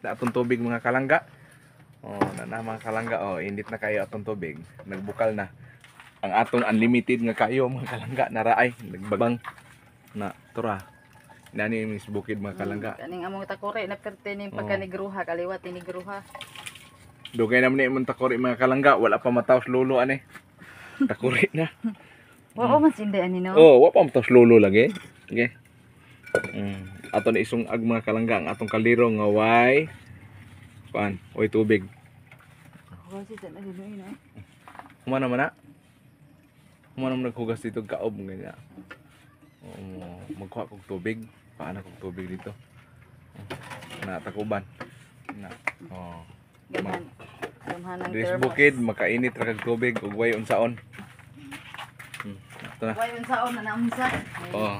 Na atong tubig, mga kalangga. Oh, na na, mga kalangga, oh, init na kayo atong tubig. Nagbukal na. Ang atong unlimited nga kayo, mga kalangga, naraay nagbabang na tura. Nani yung bukid, mga kalangga. Kaning among takore na perte ning pagka nigruha kaliwat tinigruha. Dugay naman ni imong takuri, mga kalangga, wala pa mataos lulo ani. Takuri na. Oo man sinday ani, no. Oh, wa pa mataos lulo lagi. Okay. Ato na isung ag, mga kalangga, ang atong kaldero nga way kuan, oy tubig. Kasi sa na ginuin, no. Humana man na. Humana man naghugas dito kaob ganyan. Oo, magkuha kog tubig. Paano kog tubig dito? Na takuban. Na. Oh. Gamhan. Gamhan ang Diri sa thermos. bukid makainit ra kag tubig ug way unsaon. Ito na. Way unsaon na naunsa. Oh.